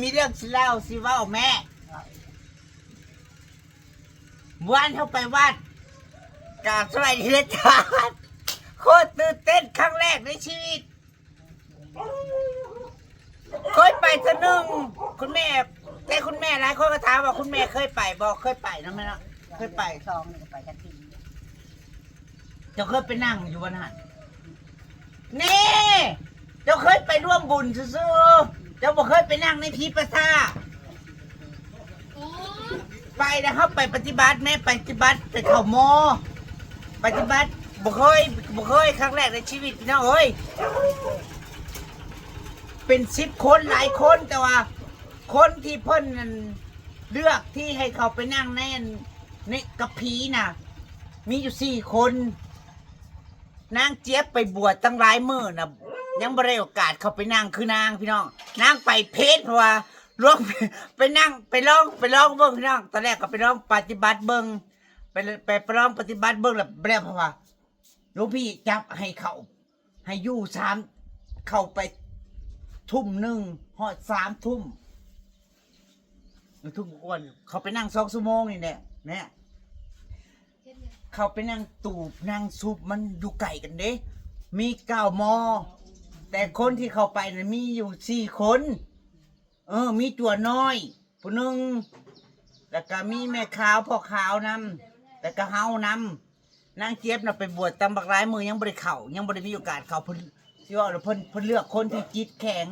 ມີເລື່ອງຊິເລົ່າ ຊິເວົ້າແມ່. ວານເຮົາໄປວັດ ກາບສະບາຍດີເດີອາຈານ. ໂຄດຕື່ນເຕັ້ນ ຄັ້ງແລກໃນຊີວິດ. ເຄີຍໄປເທື່ອໜຶ່ງ ຄຸນແມ່, ແຕ່ຄຸນແມ່ຫຼາຍຄົນກໍຖາມວ່າ ຄຸນແມ່ເຄີຍໄປບໍ່? ເຄີຍໄປເນາະແມ່ເນາະ, ເຄີຍໄປ. ສອງນີ້ກໍໄປກັນທີ. ເຈົ້າເຄີຍໄປນັ່ງຢູ່ບ່ອນຫັ້ນ? ນີ້ ເຈົ້າເຄີຍໄປຮ່ວມບຸນຊື່ໆ, ເຈົ້າບໍ່ເຄີຍໄປນັ່ງໃນຜີປາສາດ. ໄປແລ້ວເຮົາໄປປະຕິບັດແມ້, ປະຕິບັດ ໄປເຂົ້າມໍ ປະຕິບັດ. ບໍ່ເຄີຍ ບໍ່ເຄີຍ, ຄັ້ງແລກໃນຊີວິດ ພີ່ນ້ອງເອີຍ. ເປັນສິບຄົນ ຫຼາຍຄົນ, ແຕ່ວ່າຄົນທີ່ເພິ່ນນັ້ນເລືອກທີ່ໃຫ້ເຂົ້າໄປນັ່ງໃນ ໃນກັບຜີນະ ມີຢູ່ສີ່ຄົນ. ນາງຈຽບໄປບວດຕັ້ງຫຼາຍມື້ນະ ຍັງບໍ່ໄດ້ໂອກາດເຂົ້າໄປນັ່ງຄືນາງ ພີ່ນ້ອງ. ນາງໄປເພດ ເພາະວ່າລອງ ໄປນັ່ງ ໄປລອງ ໄປລອງເບິ່ງ ພີ່ນ້ອງ. ຕອນແລກກໍໄປລອງປະຕິບັດເບິ່ງ ໄປ ໄປ ໄປລອງປະຕິບັດເບິ່ງ ແລ້ວ ແລ້ວເພາະວ່າຫຼວງພີ່ຈັບໃຫ້ເຂົ້າ ໃຫ້ຢູ່ສາມ ເຂົ້າໄປທຸ່ມໜຶ່ງ ຮອດສາມທຸ່ມ ທຸ່ມກວ່າ ເຂົ້າໄປນັ່ງສອງຊົ່ວໂມງນີ້ແຫຼະແມ່. ເຂົ້າໄປນັ່ງຕູບນັ່ງຊຸບ ມັນຢູ່ໃກ້ກັນເດ້ ມີເກົ້າມໍ ແຕ່ຄົນທີ່ເຂົ້າໄປນະມີຢູ່ສີ່ຄົນ. ເອີ ມີຕົວນ້ອຍຜູ້ໜຶ່ງ ແລ້ວກະມີແມ່ຂາວ ພໍ່ຂາວນຳ ແລ້ວກະເຮົານຳ. ນາງຈຽບນະໄປບວດຕັ້ງບັກຫຼາຍມື້ ຍັງບໍ່ໄດ້ເຂົ້າ ຍັງບໍ່ໄດ້ມີໂອກາດເຂົ້າ. ເພິ່ນ ຊິເວົ້າແລ້ວ ເພິ່ນ ເພິ່ນເລືອກຄົນທີ່ຈິດແຂງ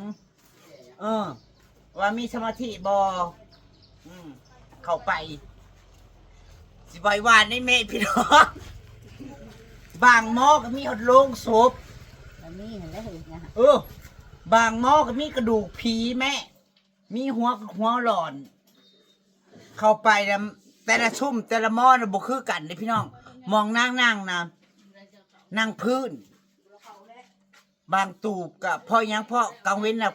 ເອີ ວ່າມີສະມາທິບໍ່ ອືມ ເຂົ້າໄປ. ຊິໄຫວ້ຫວານໃນແມ່ພີ່ນ້ອງ. ບາງມໍກໍມີຮອດໂລງສົບ ກໍມີຫັ້ນແຫຼະເຮີຍ. ເອີ ບາງມໍກໍມີກະດູກຜີແມ່ ມີຫົວ ຫົວຫຼອນ. ເຂົ້າໄປແລ້ວ ແຕ່ລະຊຸມແຕ່ລະມໍນະບໍ່ຄືກັນເດ້ພີ່ນ້ອງ. ໝ່ອງນາງນັ່ງນະ ນັ່ງພື້ນ. ບາງຕູບກະເພາະຫຍັງ ເພາະກາງເວັນນະ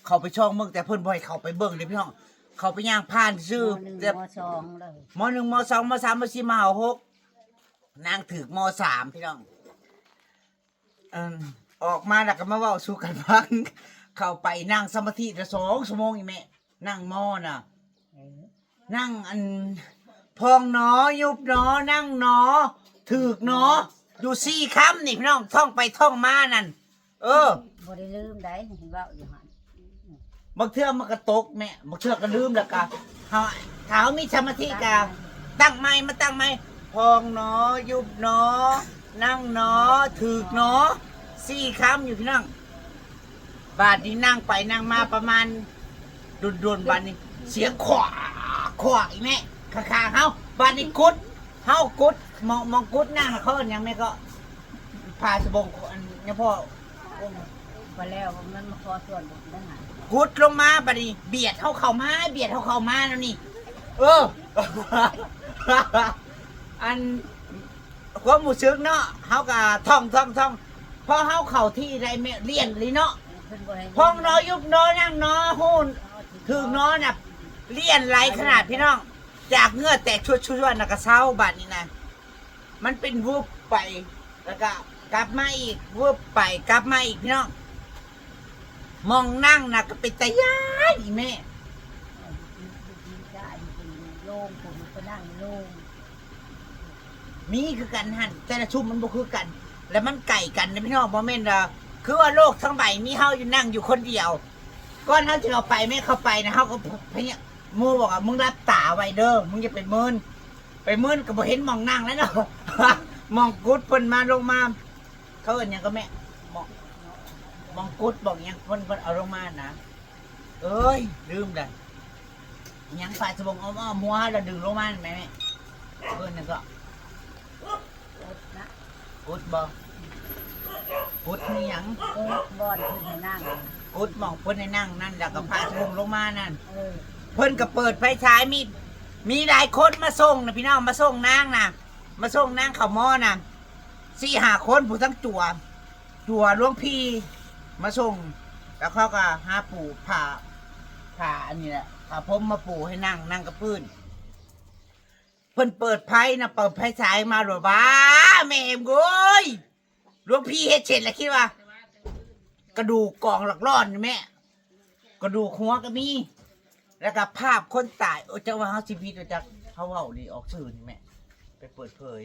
ເຂົ້າໄປຊ່ອງເບິ່ງ ແຕ່ເພິ່ນບໍ່ໃຫ້ເຂົ້າໄປເບິ່ງເດ້ພີ່ນ້ອງ. ເຂົ້າໄປຍ່າງຜ່ານຊື່ ມໍໜຶ່ງ ແຕ່ ມໍສອງເລີຍ ມໍໜຶ່ງ ມໍສອງ ມໍສາມ ມໍສີ່ ມໍຫ້າ ຫົກ ນາງຖືກມໍສາມພີ່ນ້ອງ. ເອີ ອອກມາແລ້ວກໍມາເວົ້າສູ່ກັນຟັງ. ເຂົ້າໄປນັ່ງສະມາທິໄດ້ສອງຊົ່ວໂມງອີ່ແມ່ ນັ່ງມໍນະ. ເອີ ນັ່ງອັນ ພອງໜໍ ຍຸບໜໍ ນັ່ງໜໍ ຖືກໜໍ ຢູ່ສີ່ຄຳນີ້ພີ່ນ້ອງ ທ່ອງໄປທ່ອງມານັ້ນ. ເອີ ບໍ່ໄດ້ລືມໃດ ເວົ້າຢູ່ຫັ້ນ. ບາງເທື່ອມັນກໍຕົກແມ່ ບາງເທື່ອກໍລືມ ແລ້ວກໍເຮົາ ຖ້າເຮົາມີສະມາທິກໍຕັ້ງໃໝ່ ມາຕັ້ງໃໝ່ ພອງໜໍ ຍຸບໜໍ ນັ່ງໜໍ ຖືກໜໍ ສີ່ຄຳຢູ່ພີ່ນ້ອງ. ບາດນີ້ນັ່ງໄປນັ່ງມາປະມານດົນໆ ບາດນີ້ສຽງຂວາກຂວາກອີກແມ່ ຂ້າງໆເຮົາ. ບາດນີ້ກຸດ ເຮົາກຸດ ໝ່ອງ ໝ່ອງກຸດນະ ເຂົາເອີ້ນຫຍັງແມ່ເກາະ ຜ້າສະບົງ ອັນ ຍາພໍ່ ໄປແລ້ວ ມັນມາຂໍສ່ວນບຸນໄດ້ຫາ ກຸດລົງມາ. ບາດນີ້ບຽດເຮົາເຂົ້າມາ ບຽດເຮົາເຂົ້າມາແນວນີ້. ເອີ ອັນ ຄວາມຮູ້ສຶກເນາະ ເຮົາກໍທ່ອງ ທ່ອງ ທ່ອງ ພໍເຮົາເຂົ້າທີ່ໄດ້ແມ່ ລຽນອີ່ຫຼີເນາະ ເພິ່ນບໍ່ໃຫ້ ພອງໜໍ ຍຸບໜໍ ນັ່ງໜໍ ຮູ້ ຖືກໜໍນະ ລຽນຫຼາຍຂະໜາດພີ່ນ້ອງ. ຈາກເຫື່ອແຕກຊວດໆ ນະກະເຊົາ. ບາດນີ້ນະ ມັນເປັນວຶບໄປ ແລ້ວກະກັບມາອີກ ວຶບໄປກັບມາອີກພີ່ນ້ອງ. ໝ່ອງນັ່ງນະກະເປັນຕາຢ້ານອີແມ່. ໂລງ ໄປນັ່ງໂລງ ມີຄືກັນຫັ້ນ ແຕ່ລະຊຸມມັນບໍ່ຄືກັນ ແລະມັນໃກ້ກັນເດ້ພີ່ນ້ອງ. ບໍ່ແມ່ນວ່າ ຄືວ່າໂລກທັງໃບມີເຮົາຢູ່ ນັ່ງຢູ່ຄົນດຽວ. ກ່ອນເຮົາຊິເຂົ້າໄປ ແມ່ນເຂົ້າໄປນະ ເຮົາກໍພະຍາ ໝູ່ບອກວ່າ ມຶງຫຼັບຕາໄວ້ເດີ ມຶງຢ່າໄປເມີນ ໄປເມີນກໍບໍ່ເຫັນໝ່ອງນັ່ງແລ້ວເນາະ. ໝ່ອງກຸດເພິ່ນມາລົງມາ ເຂົາເອີ້ນຫຍັງກໍແມ່ ໝ່ອງ ໝ່ອງກຸດ ໝ່ອງຫຍັງ ເພິ່ນ ເພິ່ນເອົາລົງມານະ. ເອີຍ ລືມລະ ຫຍັງ ຜ້າສະບົງອ້ອມໆຫົວແລ້ວດຶງລົງມານັ້ນແມ່ ເອີ້ນຫຍັງກໍ ກຸດນະ ກຸດບໍ່ ກຸດມີຫຍັງ ກຸດບ່ອນເພິ່ນໃຫ້ນັ່ງ ກຸດໝ່ອງເພິ່ນໃຫ້ນັ່ງນັ້ນ ແລ້ວກໍຜ້າສະບົງລົງມານັ້ນ. ເອີ ເພິ່ນກໍເປີດໄຟສາຍ ມີ ມີຫຼາຍຄົນມາສົ່ງນະພີ່ນ້ອງ ມາສົ່ງນາງນະ ມາສົ່ງນາງເຂົ້າໝໍນະ ສີ່ຫ້າຄົນ ຜູ້ທັງຕົວະ ຕົວະຫຼວງພີ່ມາສົ່ງ ແລ້ວເຂົາກໍຫາປູຜ້າ ຜ້າອັນນີ້ແຫຼະ ຜ້າພົມມາປູໃຫ້ນັ່ງ ນັ່ງກັບພື້ນ. ເພິ່ນເປີດໄຟນະ ເປີດໄຟສາຍມາໂລດ ວ້າ ແມ່ເອີຍ ຫຼວງພີ່ເຮັດເສັດແລ້ວຄິດວ່າ ກະດູກກອງຫຼັກລ້ອນຢູ່ແມ່ ກະດູກຫົວກໍມີ ແລ້ວກໍພາບຄົນຕາຍ ໂອ້ ຈັກວ່າເຮົາຊິຜິດບໍ່ຈັກ ເຮົາເວົ້ານີ້ອອກຊື່ນີ້ແມ່ ໄປເປີດເຜີຍ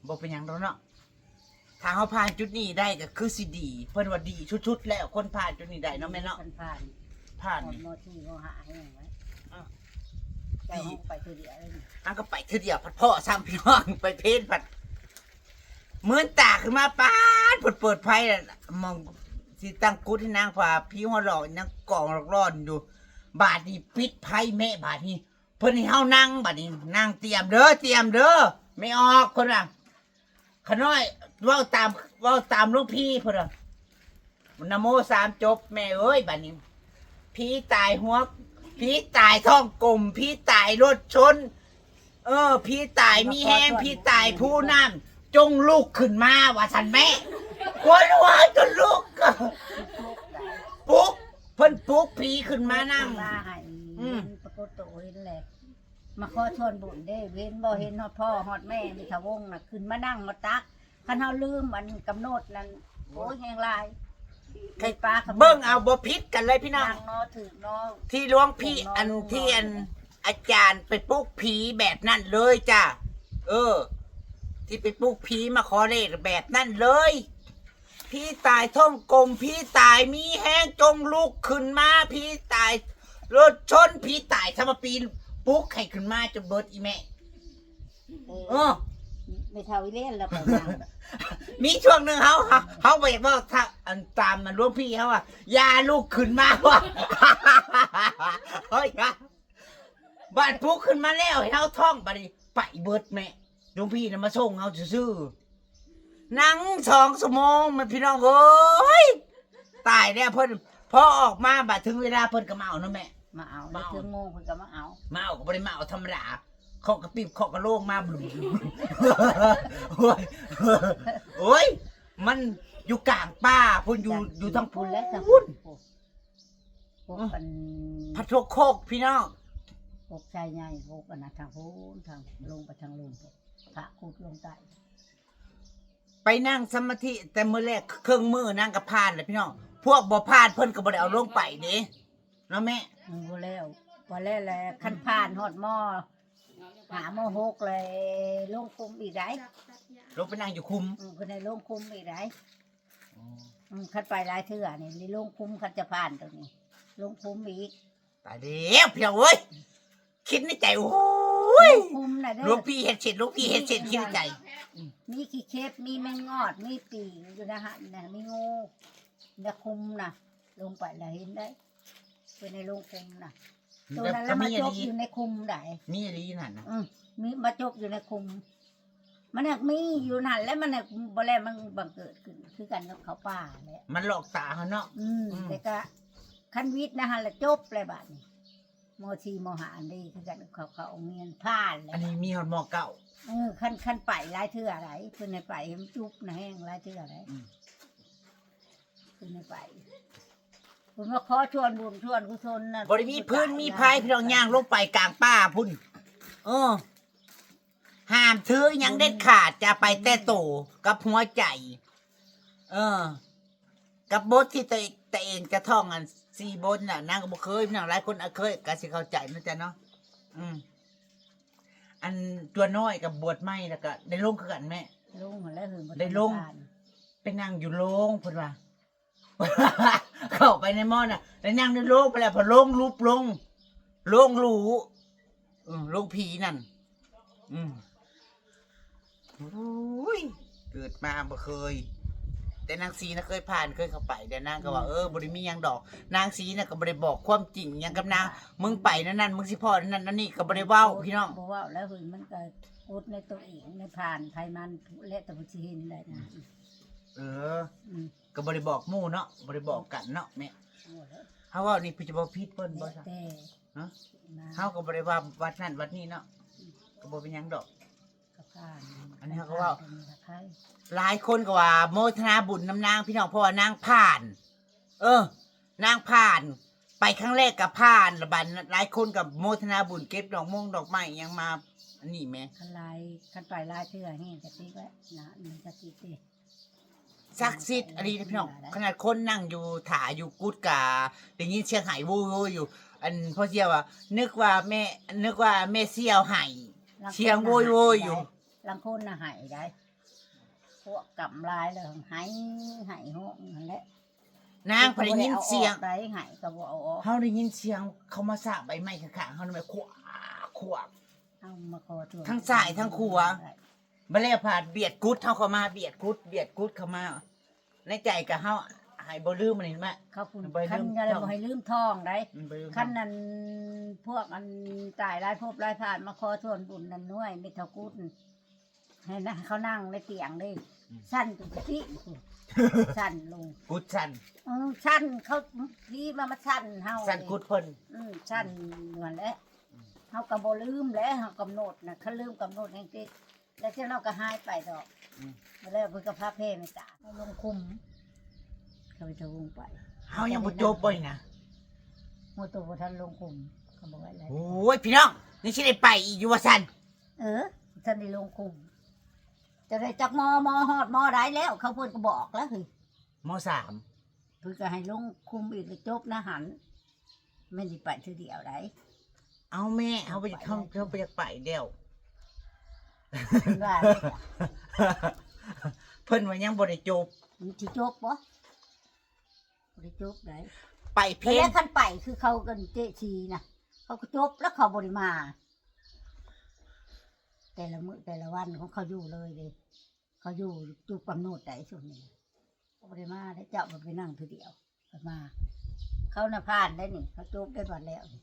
ບໍ່ເປັນຫຍັງດອກເນາະ. ຖ້າເຮົາຜ່ານຈຸດນີ້ໄດ້ກໍຄືຊິດີ ເພິ່ນວ່າດີສຸດໆແລ້ວ ຄົນຜ່ານຈຸດນີ້ໄດ້ເນາະແມ່ເນາະ. ຄັນຜ່ານ ຜ່ານ ຮອດ ມໍສີ່ມໍຫ້າແຮງໄວ້ ເຈົ້າ ເຮົາໄປເທື່ອດຽວເລີຍ ເຮົາກໍໄປເທື່ອດຽວ ພັດພໍ້ຊ້ຳພີ່ນ້ອງ ໄປເພນພັດ ເມີນຕາຂຶ້ນມາ ປາດ ເພິ່ນເປີດໄຟ ໝ່ອງຊິຕັ້ງກຸດໃຫ້ນາງ ເພາະວ່າຜີຫົວຫຼອກຍັງກອງຫຼອກຫຼອນຢູ່. ບາດນີ້ປິດໄຟແມ່ ບາດນີ້ເພິ່ນໃຫ້ເຮົານັ່ງ ບາດນີ້ນັ່ງ ຕຽມເດີ ຕຽມເດີ ແມ່ອອກ ເພິ່ນວ່າ ຂະນ້ອຍເວົ້າຕາມ ເວົ້າຕາມຫຼວງພີ່ ເພິ່ນວ່າ ນະໂມສາມຈົບ ແມ່ເອີຍ ບາດນີ້ ຜີຕາຍຫົວ ຜີຕາຍທ້ອງກົມ ຜີຕາຍລົດຊົນ ເອີ ຜີຕາຍມີແຮງ ຜີຕາຍພູນ້ຳ ຈົ່ງລຸກຂຶ້ນມາ ວ່າຊັ້ນແມ່. ຄົນຫົວຈົນລຸກ ປຸກ ເພິ່ນປຸກຜີຂຶ້ນມານັ່ງ ມາໃຫ້ ອືມ ປາກົດໂຕເຫັນແຫຼະ ມາຂໍສ່ວນບຸນເດ້ ເຫັນບໍ່ ເຫັນຮອດພໍ່ຮອດແມ່ ມີທະວົງນະ ຂຶ້ນມານັ່ງມາຕັກ ຄັນເຮົາລືມອັນກຳນົດນັ້ນ ໂອ້ຍ ແຮງຫຼາຍ ໃຫ້ປາເບິ່ງເອົາ ບໍ່ຜິດກັນເລີຍພີ່ນ້ອງ ນອຖືກເນາະ ທີ່ຫຼວງພີ່ ອັນທີ່ອັນອາຈານໄປປຸກຜີແບບນັ້ນເລີຍຈ້າ ເອີ ທີ່ໄປປຸກຜີມາຂໍເລກແບບນັ້ນເລີຍ. ຜີຕາຍທ້ອງກົມ ຜີຕາຍມີແຮງ ຈົ່ງລຸກຂຶ້ນມາ ຜີຕາຍລົດຊົນ ຜີຕາຍສະມະປີ ປຸກໃຫ້ຂຶ້ນມາຈົນເບິດອີແມ່. ເອີ ເອີ ແມ່ເຖົ້າອີແລ່ນແລ້ວໄປນຳ ມີຊ່ວງໜຶ່ງເຮົາ ເຮົາ ເຮົາບໍ່ຢາກເວົ້າ ຖ້າ ອັນ ຕາມ ອັນ ຫຼວງພີ່ເຮົາວ່າ ຢ່າລຸກຂຶ້ນມາວ່າ ເຮີ້ຍ ບາດປຸກຂຶ້ນມາແລ້ວ ໃຫ້ເຮົາທ້ອງ ບາດນີ້ໄປເບິດແມ່ ຫຼວງພີ່ນະມາສົ່ງເຮົາຊື່ໆ ນັ່ງສອງຊົ່ວໂມງແມ່ພີ່ນ້ອງເອີຍ ຕາຍແລ້ວ. ເພິ່ນ ພໍອອກມາ ບາດເຖິງເວລາເພິ່ນກໍມາເອົາເນາະແມ່ ມາເອົາ ມາເອົາ ເຖິງໂມງເພິ່ນກໍມາເອົາ ມາເອົາກໍບໍ່ໄດ້ມາເອົາທຳມະດາ ເຄາະກະປິບເຄາະກະໂລງມາ ໂອ້ຍ ໂອ້ຍ ມັນຢູ່ກາງປ່າພຸ້ນ ຢູ່ ຢູ່ທາງພຸ້ນແຫຼະ ທາງພຸ້ນ ພວກອັນ ພັດທົ່ວໂຄກພີ່ນ້ອງ ພວກຊາຍໃຫຍ່ ພວກອັນນັ້ນ ທາງພຸ້ນ ທາງລົງໄປທາງລຸ່ມ ພະຂຸດລົງໃຕ້ ໄປນັ່ງສະມາທິແຕ່ມື້ແລກເຄິ່ງມື້ນາງກໍຜ່ານແລ້ວພີ່ນ້ອງ ພວກບໍ່ຜ່ານເພິ່ນກໍບໍ່ໄດ້ເອົາລົງໄປເດ້ເນາະແມ່. ອືມ ບໍ່ແລ້ວ ບໍ່ແລ້ວແຫຼະ ຄັນຜ່ານຮອດມໍຫ້າມໍຫົກແລ້ວ ລົງຄຸມອີກໃດ ລົງໄປນັ່ງຢູ່ຄຸມ ອືມ ເພິ່ນໃຫ້ລົງຄຸມອີກໃດ. ອໍ ອືມ ຄັນໄປຫຼາຍເທື່ອນີ້ ນີ້ລົງຄຸມ ຄັນຈະຜ່ານໂຕນີ້ ລົງຄຸມອີກ. ຕາຍແລ້ວພີ່ນ້ອງເອີຍ ຄິດໃນໃຈ ໂອ້ຍ ລົງຄຸມນະເດີ ຫຼວງພີ່ເຮັດເສັດ ຫຼວງພີ່ເຮັດເສັດ ອືມ ຄິດໃນໃຈ ອືມ ມີຂີ້ເຂັບ ມີແມງງອດ ມີປີຢູ່ໃນຫັ້ນນະ ມີງູໃນຄຸມນະ ລົງໄປລະເຫັນໄດ໋ ເພິ່ນໃຫ້ລົງຄຸມນະ. ໂຕນັ້ນລະມາຈົບຢູ່ໃນຄຸມໃດ໋ ມີອີ່ຫຼີນັ້ນນະ ອືມ ມີມາຈົບຢູ່ໃນຄຸມ ມັນຫາກມີຢູ່ນັ້ນແຫຼະ ມັນຫາກບໍ່ແລ້ວ ມັນບັງເກີດຂຶ້ນຄືກັນກັບເຂົາປ່າແຫຼະ ມັນຫຼອກຕາເຮົາເນາະ ອືມ ອືມ ແຕ່ກະຄັນວິດນະຫັ້ນລະຈົບແລ້ວບາດນີ້ ມໍສີ່ມໍຫ້າອັນນີ້ຄືກັນກັບເຂົາ ເຂົາໂຮງຮຽນຜ່ານແລ້ວ ອັນນີ້ມີຮອດມໍເກົ້າ ເອີ ຄັນ ຄັນໄປຫຼາຍເທື່ອໃດ ເພິ່ນໃຫ້ໄປໃຫ້ມັນຈຸບນະແຮງຫຼາຍເທື່ອໃດ ອືມ ເພິ່ນໃຫ້ໄປ ເພິ່ນມາຂໍສ່ວນບຸນສ່ວນກຸສົນນະ ບໍ່ໄດ້ມີພື້ນມີໄພພີ່ນ້ອງ ຍ່າງລົງໄປກາງປ່າພຸ້ນ ເອີ ຫ້າມຖືຫຍັງເດັດຂາດ ຈະໄປແຕ່ໂຕກັບຫົວໃຈ ເອີ ກັບບົດທີ່ຕົວເອງ ຕົວເອງຈະທ່ອງ ອັນສີ່ບົດນະ ນາງກໍບໍ່ເຄີຍ ພີ່ນ້ອງ ຫຼາຍຄົນອາດເຄີຍກໍຊິເຂົ້າໃຈເນາະ ຈ້າເນາະ ອືມ ອັນຕົວນ້ອຍກໍບວດໃໝ່ ແລ້ວກໍໄດ້ລົງຄືກັນແມ່ ລົງຫັ້ນແຫຼະ ໄດ້ລົງ ໄປນັ່ງຢູ່ໂລງ ເພິ່ນວ່າ ເຂົ້າໄປໃນໝໍ້ນະ ໄດ້ນັ່ງໃນໂລງໄປແລ້ວ ພໍລົງຫຼຸບລົງ ໂລງຫຼູ ເອີ ໂລງຜີນັ້ນ ອືມ ໂອ້ຍ ເກີດມາບໍ່ເຄີຍ ແຕ່ນາງສີນະເຄີຍຜ່ານ ເຄີຍເຂົ້າໄປ ແຕ່ນາງກໍວ່າ ອືມ ເອີ ບໍ່ໄດ້ມີຫຍັງດອກ ນາງສີນະກໍບໍ່ໄດ້ບອກຄວາມຈິງຫຍັງກັບນາງ ມຶງໄປແນວນັ້ນ ມຶງຊິພໍ້ແນວນັ້ນແນວນີ້ ກໍບໍ່ໄດ້ເວົ້າ ບໍ່ ພີ່ນ້ອງ ບໍ່ເວົ້າແລ້ວ ເຮີ້ຍ ມັນກໍກົດໃນຕົວເອງ ໃນຜ່ານໃຜມັນ ແລ້ວແຕ່ເພິ່ນຊິເຫັນໄດ້ນະ ເອີ ອືມ ກໍບໍ່ໄດ້ບອກໝູ່ເນາະ ບໍ່ໄດ້ບອກກັນເນາະແມ່ ເຮົາເວົ້ານີ້ເພິ່ນຈະບໍ່ຜິດເພິ່ນບໍ່ຊະ ແຕ່ ຮະ ເຮົາກໍບໍ່ໄດ້ວ່າວັດນັ້ນວັດນີ້ເນາະ ກໍບໍ່ເປັນຫຍັງດອກ ກໍຜ່ານ ອັນນີ້ເຮົາກໍເວົ້າ ຫຼາຍຄົນກໍວ່າໂມທະນາບຸນນຳນາງ ພີ່ນ້ອງ ເພາະວ່ານາງຜ່ານ ເອີ ນາງຜ່ານ ໄປຄັ້ງແລກກໍຜ່ານ ລະບາດຫຼາຍຄົນກໍໂມທະນາບຸນ ເກັບດອກມົງດອກໄມ້ຫຍັງມາ ອັນນີ້ແໝ່ ຄັນຫຼາຍ ຄັນໄປຫຼາຍເທື່ອແຮງກະຕິກະນະ ມັນກະຕິກະຕິ ສັກສິດອີ່ຫຼີເດ້ພີ່ນ້ອງ ຂະໜາດຄົນນັ່ງຢູ່ຖ້າຢູ່ກຸດກະໄດ້ຍິນສຽງໄຫ້ໂວຍໆຢູ່ ອັນພໍ່ສ່ຽວວ່າ ນຶກວ່າແມ່ ນຶກວ່າແມ່ສ່ຽວໄຫ້ ລາງຄົນ ສ່ຽວໂວຍໂວຍຢູ່ ລາງຄົນນະໄຫ້ໄດ໋ ພວກກຳຫຼາຍແລ້ວໄຫ້ ໄຫ້ຮ້ອງຫັ້ນແຫຼະ ນາງພັດໄດ້ຍິນສຽງ ໄດ້ໄຫ້ກໍບໍ່ເອົາອອກ ເຮົາໄດ້ຍິນສຽງເຂົາມາສາບໃບໄມ້ຂ້າງໆ ເຮົານະ ແມ່ຂວາກຂວາກ ເຮົາມາຂໍໂທດ ທັງຊ້າຍທັງຂວາ ບັດແລ້ວພາດບຽດກຸດເຮົາເຂົ້າມາ ບຽດກຸດ ບຽດກຸດເຂົ້າມາ ໃນໃຈກໍເຮົາໃຫ້ບໍ່ລືມອັນນີ້ມາ ເຂົາພຸ້ນ ບໍ່ໃຫ້ລືມ ຄັນ ບໍ່ໃຫ້ລືມທອງໄດ໋ ອືມ ບໍ່ລືມທອງ ຄັນນັ້ນ ພວກອັນຕາຍຫຼາຍພົບຫຼາຍຊາດມາຂໍສ່ວນບຸນນັ້ນ ໂອ້ຍ ແມ່ເຖົ້າກຸດ ໃຫ້ນະ ເຂົານັ່ງໃນຕຽງເດ້ ອືມ ສັ່ນເປັນກະຕິ ສັ່ນລົງ ກຸດສັ່ນ ເອີ ສັ່ນ ເຂົາ ຜີມາ ມາສັ່ນເຮົາ ສັ່ນກຸດເພິ່ນ ອືມ ສັ່ນຢູ່ຫັ້ນແຫຼະ ອືມ ເຮົາກໍບໍ່ລືມແຫຼະ ເຮົາກຳນົດນະ ຄັນລືມກຳນົດແຮງຕິ ແລ້ວເຈົ້ານ້ອງກໍຫາຍໄປດອກ ອືມ ແລ້ວເພິ່ນກໍພາແຜ່ເມດຕາ ເຮົາລົງຄຸມ ຂ້າພະເຈົ້າລົງໄປ ເຮົາຍັງບໍ່ຈົບບໍ່ນີ້ນະ ໂອ້ ໂຕບໍ່ທັນລົງຄຸມ ເຂົາບອກໄວ້ແລ້ວ ໂອ້ຍ ພີ່ນ້ອງ ຍັງຊິໄດ້ໄປອີກຢູ່ວ່າຊັ້ນ ເອີ ບໍ່ທັນໄດ້ລົງຄຸມ ຈະໄດ້ຈັກມໍ ມໍຮອດມໍໃດແລ້ວ ເຂົາເພິ່ນກໍບອກແລ້ວເຮີ້ຍ ມໍສາມ ເພິ່ນກໍໃຫ້ລົງຄຸມອີກ ແລ້ວຈົບນະຫັ້ນ ແມ່ນຊິໄປເທື່ອດຽວໃດ ເອົາແມ່ ເຮົາບໍ່ຢາກ ເຮົາບໍ່ຢາກໄປແລ້ວ ເພິ່ນວ່າ ເພິ່ນວ່າຍັງບໍ່ໄດ້ຈົບ ມັນຊິຈົບບໍ່? ບໍ່ໄດ້ຈົບໃດ ໄປເພງ ແລ້ວຄັນໄປຄືເຂົາກັນເຈຊີນະ ເຂົາກໍຈົບ ແລ້ວເຂົາບໍ່ໄດ້ມາ ແຕ່ລະມື້ແຕ່ລະວັນຂອງເຂົາຢູ່ເລີຍເດ້ ເຂົາຢູ່ ຢູ່ກຳນົດໃດຊຸມນີ້ ເຂົາບໍ່ໄດ້ມາເດ້ ເຈົ້າໄປນັ່ງຜູ້ດຽວ ມາ ເຂົານະຜ່ານໄດ້ນີ້ ເຂົາຈົບໄດ້ບັດແລ້ວນີ້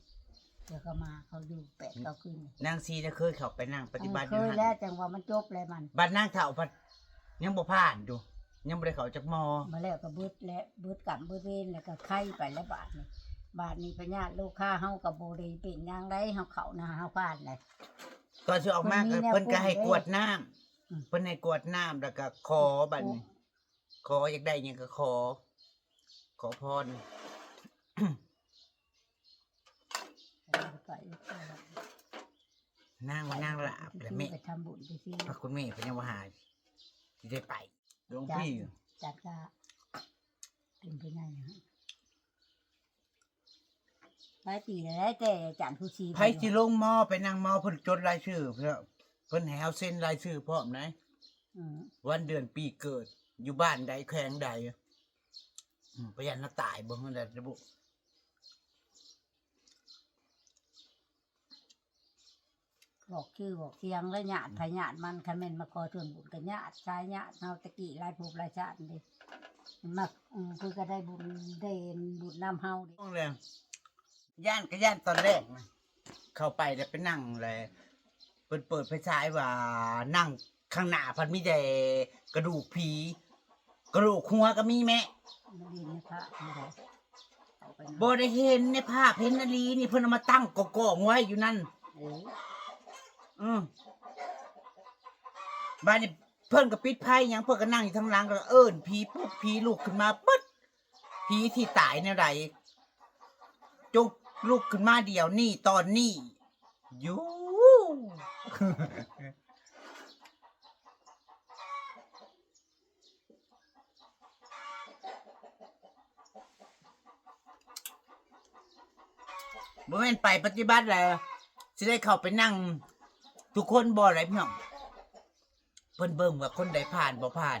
ດຽວກໍມາ ເຂົາຢູ່ແປດເກົ້າຄືນ ນາງຊີນະເຄີຍເຂົ້າໄປນັ່ງປະຕິບັດຢູ່ຫັ້ນ ເຄີຍແລ້ວ ຈັ່ງວ່າມັນຈົບແລ້ວມັນ ບັດນາງເຖົ້າພັດຍັງບໍ່ຜ່ານຢູ່ ຍັງບໍ່ໄດ້ເຂົ້າຈັກມໍ ມາແລ້ວກໍເບິດແລ້ວ ເບິດກຳເບິດເວນ ແລ້ວກໍໄຄໄປແລ້ວບາດນີ້ ບາດນີ້ພະຍາດໂລຄາເຮົາກໍບໍ່ໄດ້ເປັນຫຍັງໃດ ເຮົາເຂົ້ານະ ເຮົາຜ່ານແລ້ວ ກ່ອນຊິອອກມາ ເພິ່ນມີແນວ ເພິ່ນກໍໃຫ້ກວດນ້ຳ ອືມ ເພິ່ນໃຫ້ກວດນ້ຳ ແລ້ວກໍຂໍ ບັດນີ້ ຂໍຢາກໄດ້ຫຍັງກໍຂໍ ຂໍພອນ ນາງວ່ານາງຫຼາບແຫຼະແມ່ ໄປທຳບຸນຊື່ໆ ພະຄຸນແມ່ເພິ່ນຍັງບໍ່ຫາຍ ຊິໄດ້ໄປ ຫຼວງພີ່ ຈັດ ຈັດກະເປັນຜູ້ໃຫຍ່ ຫຼາຍປີແລ້ວ ແຕ່ອາຈານຜູ້ຊີ ໃຜຊິລົງມໍ ໄປນັ່ງມໍ ເພິ່ນຈົດລາຍຊື່ ເພິ່ນ ເພິ່ນໃຫ້ເຮົາເຊັນລາຍຊື່ພ້ອມໃດ ອືມ ວັນເດືອນປີເກີດ ຢູ່ບ້ານໃດ ແຂວງໃດ ອືມ ປະຢັນລະຕາຍບໍ່ ເຮົາໄດ້ລະບຸ ບອກຊື່ບອກສຽງ ແລະ ຍາດໃຜຍາດມັນ ຄັນແມ່ນມາຂໍສ່ວນບຸນກໍຍາດຊາຍຍາດເຮົາ ແຕ່ກີ້ຫຼາຍພົບຫຼາຍຊາດເດ້ ມັກ ອືມ ເພິ່ນກໍໄດ້ບຸນ ໄດ້ບຸນນຳເຮົາເດ້ ຢ້ານກໍຢ້ານຕອນແລກນະ ເຂົ້າໄປແລ້ວໄປນັ່ງແລ້ວ ເພິ່ນເປີດໄຟສາຍວ່າ ນັ່ງຂ້າງໜ້າພັດມີແຕ່ກະດູກຜີ ກະໂຫຼກຫົວກໍມີແມ່ ບໍ່ໄດ້ເຫັນໃນພາບ ເຫັນອີ່ຫຼີນີ້ ເພິ່ນເອົາມາຕັ້ງກອງໆໄວ້ຢູ່ນັ້ນ ເອີ ອືມ ບາດນີ້ເພິ່ນກໍປິດໄຟຫຍັງ ເພິ່ນກໍນັ່ງຢູ່ທາງຫຼັງ ກໍເອີ້ນຜີປຸກ ຜີລຸກຂຶ້ນມາປຶດ ຜີທີ່ຕາຍແນວໃດ ຈົ່ງລຸກຂຶ້ນມາດຽວນີ້ ຕອນນີ້ ຢູ່ ບໍ່ແມ່ນໄປປະຕິບັດແລ້ວ ຊິໄດ້ເຂົ້າໄປນັ່ງທຸກຄົນບໍ່ໄດ໋ພີ່ນ້ອງ? ເພິ່ນເບິ່ງວ່າຄົນໃດຜ່ານບໍ່ຜ່ານ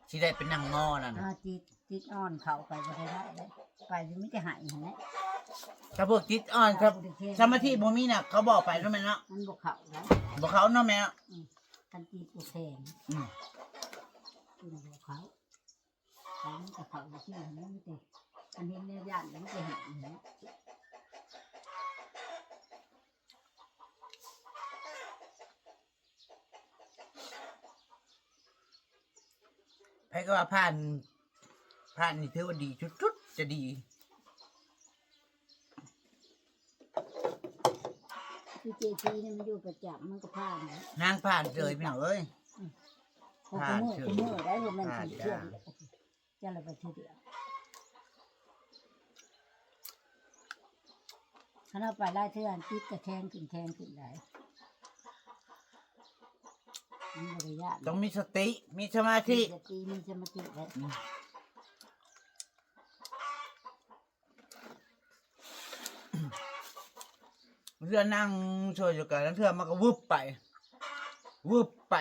ຊິໄດ້ໄປນັ່ງມໍນັ້ນ ອ່າ ຈິດ ຈິດອ່ອນເຂົ້າໄປບໍ່ໄດ້ເດ້ ໄປມີແຕ່ໄຫ້ຫັ້ນແຫຼະ ຖ້າພວກຈິດອ່ອນ ສະ ສະມາທິບໍ່ມີນະ ເຂົາບໍ່ໄປເນາະແມ່ເນາະ ມັນບໍ່ເຂົ້າເດ້ ບໍ່ເຂົ້າເນາະແມ່ເນາະ ອືມ ຄັນຈິດບໍ່ແຂງ ອືມ ມັນບໍ່ເຂົ້າ ໄປມັນກໍເຂົ້າຢູ່ທີ່ຫັ້ນແຫຼະ ມີແຕ່ ຄັນເຫັນແນວຢ້ານກໍມີແຕ່ໄຫ້ຫັ້ນແຫຼະ. ໃຜກໍວ່າຜ່ານ ຜ່ານນີ້ຖືວ່າດີສຸດໆ ຈະດີ ຄືເຈຊີນີ້ມັນຢູ່ປະຈຳ ມັນກໍຜ່ານແຫຼະ ນາງຜ່ານເສີຍພີ່ນ້ອງເອີຍ ອືມ ຜ່ານເສີຍ ຄູ່ມື້ ຄູ່ມື້ໄດ້ ບໍ່ແມ່ນຊິເຊື່ອ ຈະລະໄປເທື່ອດຽວ ຄັນເຮົາໄປຫຼາຍເທື່ອ ຈິດກະແຂງຂຶ້ນ ແຂງຂຶ້ນໄດ໋ ມັນບໍ່ໄດ້ຢ້ານ ຕ້ອງມີສະຕິ ມີສະມາທິ ມີສະຕິ ມີສະມາທິໄດ້ ອືມ. ເທື່ອນັ່ງຊ່ວຍຢູ່ກັນ ລາງເທື່ອມັນກໍວຶບໄປ ວຶບໄປ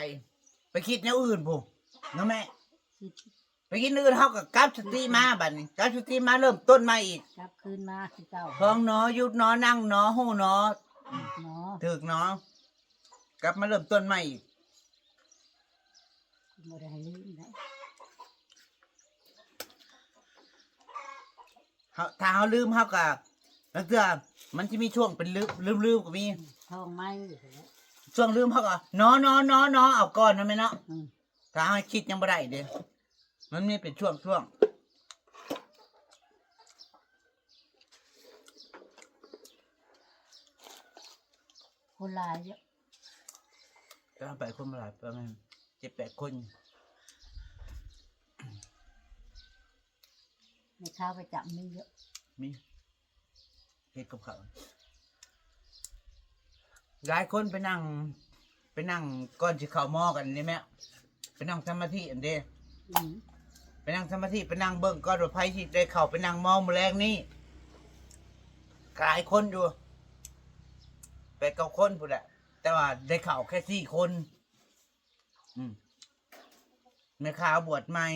ໄປຄິດແນວອື່ນພຸ້ນເນາະແມ່. ໄປຄິດແນວອື່ນ ເຮົາກໍກັບສະຕິມາບັດນີ້ ກັບສະຕິມາເລີ່ມຕົ້ນໃໝ່ອີກ ກັບຄືນມາຄືເກົ່າ ທ່ອງໜໍ ຢຸດໜໍ ນັ່ງໜໍ ຮູ້ໜໍ ເນາະ ຖືກໜໍ ກັບມາເລີ່ມຕົ້ນໃໝ່ອີກ. ບໍ່ໄດ້ໃຫ້ລືມເດ້ ເຮົາ ຖ້າເຮົາລືມ ເຮົາກໍ ລາງເທື່ອມັນຊິມີຊ່ວງເປັນລືມ ລືມໆກໍມີ ອືມ ທ້ອງໃໝ່ ຊ່ວງລືມເຮົາກໍໜໍ ໜໍ ໜໍ ໜໍ ເອົາກ່ອນເນາະແມ່ເນາະ. ອືມ ຖ້າເຮົາຄິດຍັງບໍ່ໄດ້ເດ້ ມັນມີເປັນຊ່ວງໆ. ຄົນຫຼາຍເດ ຕອນໄປຄົນບໍ່ຫຼາຍ ປະມານເຈັດແປດຄົນ. ແມ່ຄ້າປະຈຳມີເຍາະ ມີ ເຮັດກັບເຂົາ ຫຼາຍຄົນໄປນັ່ງ ໄປນັ່ງກ່ອນຊິເຂົ້າມໍກັນເດ້ແມ່ ໄປນັ່ງສະມາທິຫັ້ນເດ້. ອືມ ໄປນັ່ງສະມາທິ ໄປນັ່ງເບິ່ງກ່ອນວ່າໃຜຊິໄດ້ເຂົ້າໄປນັ່ງມໍມື້ແລງນີ້ ຫຼາຍຄົນຢູ່ ແປດເກົ້າຄົນພຸ້ນແຫຼະ ແຕ່ວ່າໄດ້ເຂົ້າແຄ່ສີ່ຄົນ. ອືມ ແມ່ຂາວບວດໃໝ່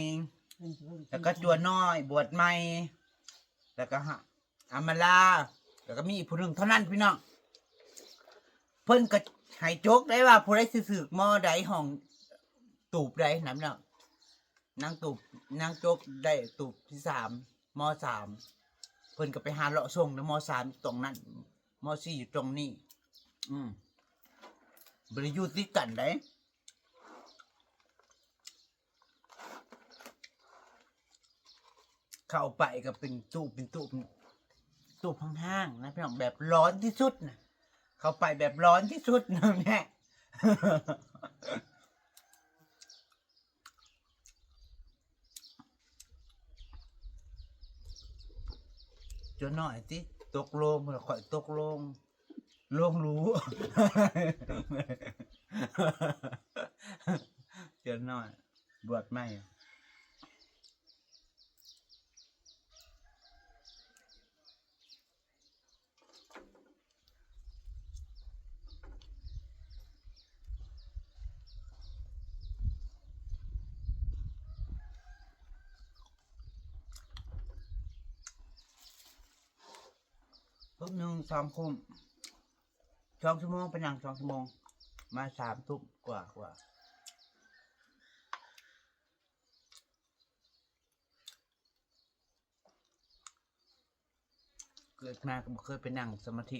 ແລ້ວກໍຈົວນ້ອຍບວດໃໝ່ ແລ້ວກໍອຳມາລາ ແລ້ວກໍມີອີກຜູ້ໜຶ່ງເທົ່ານັ້ນພີ່ນ້ອງ. ເພິ່ນກໍໃຫ້ຈົກໄດ້ວ່າຜູ້ໃດຊິຖືກມໍໃດ ຫ້ອງຕູບໃດນຳເນາະ. ນາງຕູບ ນາງຈົກໄດ້ຕູບທີສາມ ມໍສາມ ເພິ່ນກໍໄປຫາເລາະສົ່ງໃນມໍສາມຢູ່ຕົງນັ້ນ ມໍສີ່ຢູ່ຕົງນີ້. ອືມ ບໍ່ໄດ້ຢູ່ຕິດກັນໃດ. ເຂົ້າໄປກໍເປັນຕູບ ເປັນຕູບ ຕູບຫ້າງໆ ນະພີ່ນ້ອງ ແບບຮ້ອນທີ່ສຸດນະ ເຂົ້າໄປແບບຮ້ອນທີ່ສຸດນະແມ່. ຈົວນ້ອຍຕິ ຕົກລົງ ຂ້ອຍຕົກລົງ ລົງຫຼູ ຈົວນ້ອຍບວດໃໝ່. ປຶບໜຶ່ງສອງທຸ່ມ ສອງຊົ່ວໂມງ ໄປນັ່ງສອງຊົ່ວໂມງ ມາສາມທຸ່ມກວ່າໆ. ເກີດມາກໍບໍ່ເຄີຍໄປນັ່ງສະມາທິ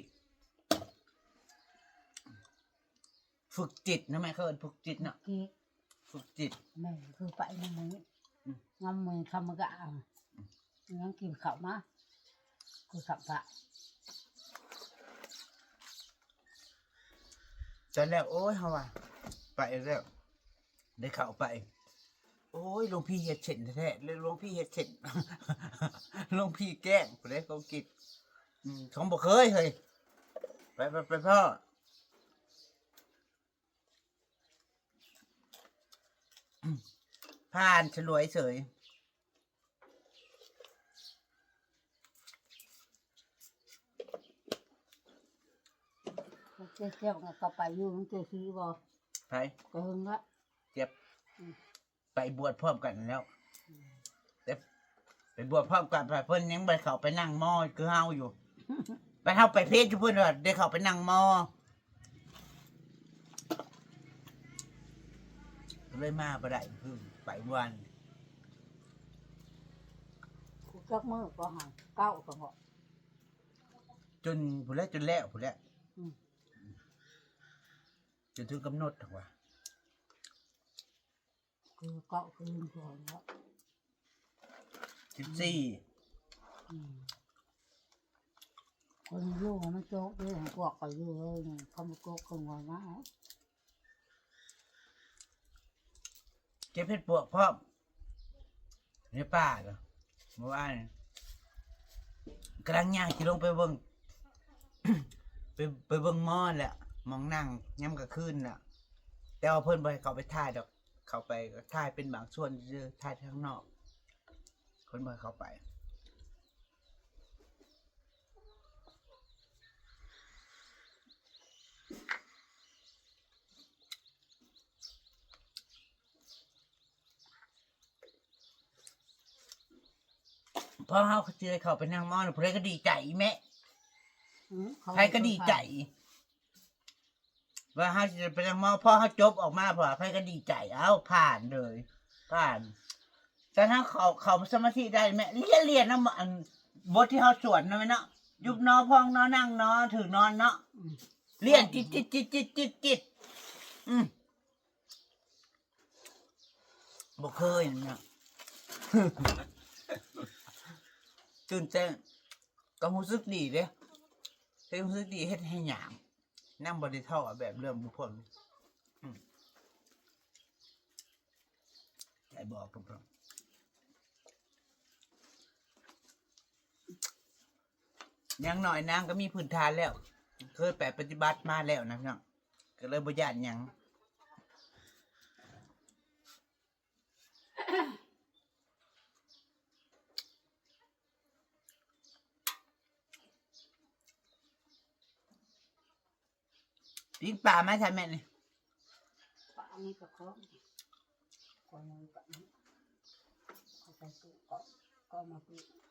ຝຶກຈິດນະແມ່ ເຂົາເອີ້ນຝຶກຈິດເນາະ ຝຶກຈິດ ຝຶກຈິດ ແມ່ນ ຄືໄປນຳໝູ່ ອືມ ນຳໝູ່ທຳມະດາ ອືມ ຍັງກິນເຂົ້າມາ ຄືສັບພະ ຈະແລ້ວ ໂອ້ຍ ເຮົາວ່າ ໄປແລ້ວ ໄດ້ເຂົ້າໄປ ໂອ້ຍ ຫຼວງພີ່ເຮັດເສັ້ນແທ້ໆ ແລ້ວຫຼວງພີ່ເຮັດເສັ້ນ ຫຼວງພີ່ແກ້ງຜູ້ໃດເຂົາກິດ ອືມ ເຂົາບໍ່ເຄີຍເຮີ້ຍ ໄປ ໄປ ໄປພໍ້ ຜ່ານສະຫຼວຍເສີຍ. ເຈົ້າ ເຈົ້າກໍໄປຢູ່ນຳເຈົ້າຊີບໍ່? ໃຜ? ກໍເຖິງລະ ຈຽບ ອືມ ໄປບວດພ້ອມກັນແລ້ວ ອືມ ແຕ່ໄປບວດພ້ອມກັນ ເພິ່ນຍັງບໍ່ໄດ້ເຂົ້າໄປນັ່ງມໍຄືເຮົາຢູ່ ໄປ ເຮົາໄປເພຈຢູ່ເພິ່ນວ່າໄດ້ເຂົ້າໄປນັ່ງມໍ ກໍເລີຍມາບໍ່ໄດ້ ຄືໄປວານ ຈັກມື້ກໍຫາ ເກົ້າ ກໍເບາະ ຈົນພຸ້ນແຫຼະ ຈົນແລ້ວພຸ້ນແຫຼະ ອືມ ຈົນເຖິງກຳນົດຫັ້ນວ່າ ຄືເກາະຄືນກ່ອນເນາະ ສິບສີ່ ອືມ ຄົນຢູ່ມັນໂຈກເດ້ ພວກກໍຢູ່ເລີຍ ຄຳໂຈກຄືງອນມາ ເກັບເຫັດປວກພ້ອມ ໃນປ່າເນາະ ເມື່ອວານນີ້ ກຳລັງຍ່າງຊິລົງໄປເບິ່ງ ໄປ ໄປເບິ່ງໝໍແຫຼະ ໝ່ອງນັ່ງຍາມກາງຄືນນະ ແຕ່ວ່າເພິ່ນບໍ່ໃຫ້ເຂົ້າໄປຖ່າຍດອກ ເຂົ້າໄປກໍຖ່າຍເປັນບາງສ່ວນຊື່ໆ ຖ່າຍທາງນອກ ເພິ່ນບໍ່ໃຫ້ເຂົ້າໄປ. ພໍເຮົາຊິໄດ້ເຂົ້າໄປນຳໝໍ ຜູ້ໃດກໍດີໃຈແມະ ອືມ ໃຜກໍດີໃຈ ວ່າເຮົາຊິໄດ້ໄປນຳໝໍ ພໍເຮົາຈົບອອກມາ ພໍໃຜກໍດີໃຈ ເອົ້າ ຜ່ານເລີຍ ຜ່ານ ແຕ່ຖ້າເຂົ້າ ເຂົ້າສະມາທິໄດ້ແມະ ລຽນ ລຽນນຳ ອັນ ບົດທີ່ເຮົາສວດນະແມ່ເນາະ ຍຸບໜໍ ພອງໜໍ ນັ່ງໜໍ ຖືກນອນເນາະ ອືມ ລຽນ ອືມ ຈິດໆໆໆໆ ອືມ ບໍ່ເຄີຍນະ ຕື່ນເຕັ້ນ ກໍຮູ້ສຶກດີເດ້ ເຮັດ ຮູ້ສຶກດີ ເຮັດໃຫ້ຍາມ ຍັງບໍ່ໄດ້ທໍ້ແບບເລື່ອງບຸກຄົນ ອືມ ໃຈບໍ່ ອືມ ຢ່າງໜ້ອຍນາງກໍມີພື້ນຖານແລ້ວ ເຄີຍໄປປະຕິບັດມາແລ້ວນະພີ່ນ້ອງ ກໍເລີຍບໍ່ຢ້ານຫຍັງ. ປີ້ງປາມາໃສ່ແມ່ນີ້ ປາມີປາຄອງ ກໍມີປາ ເອົາໃສ່ຕູ້ ກໍ ກໍມາປີ້ງ.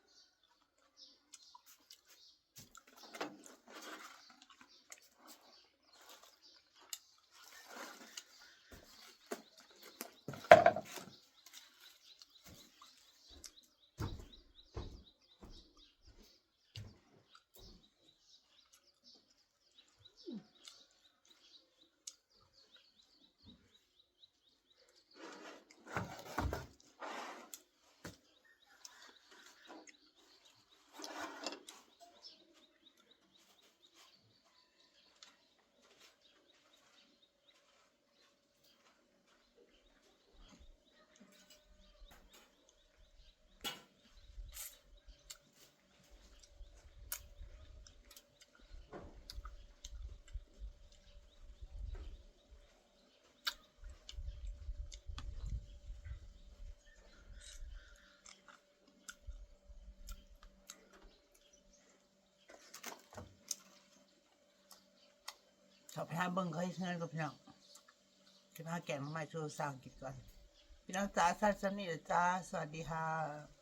ເຂົ້າໄປຫາເບິ່ງເຂົາເຮັດເຮືອນກ່ອນພີ່ນ້ອງ ຊິພາແກງໜໍ່ໄມ້ສູ່ຊ່າງກິນກ່ອນ ພີ່ນ້ອງຈ໋າ ຊັ້ນຊ່ຳນີ້ລະຈ້າ ສະຫວັດດີຄ່ະ.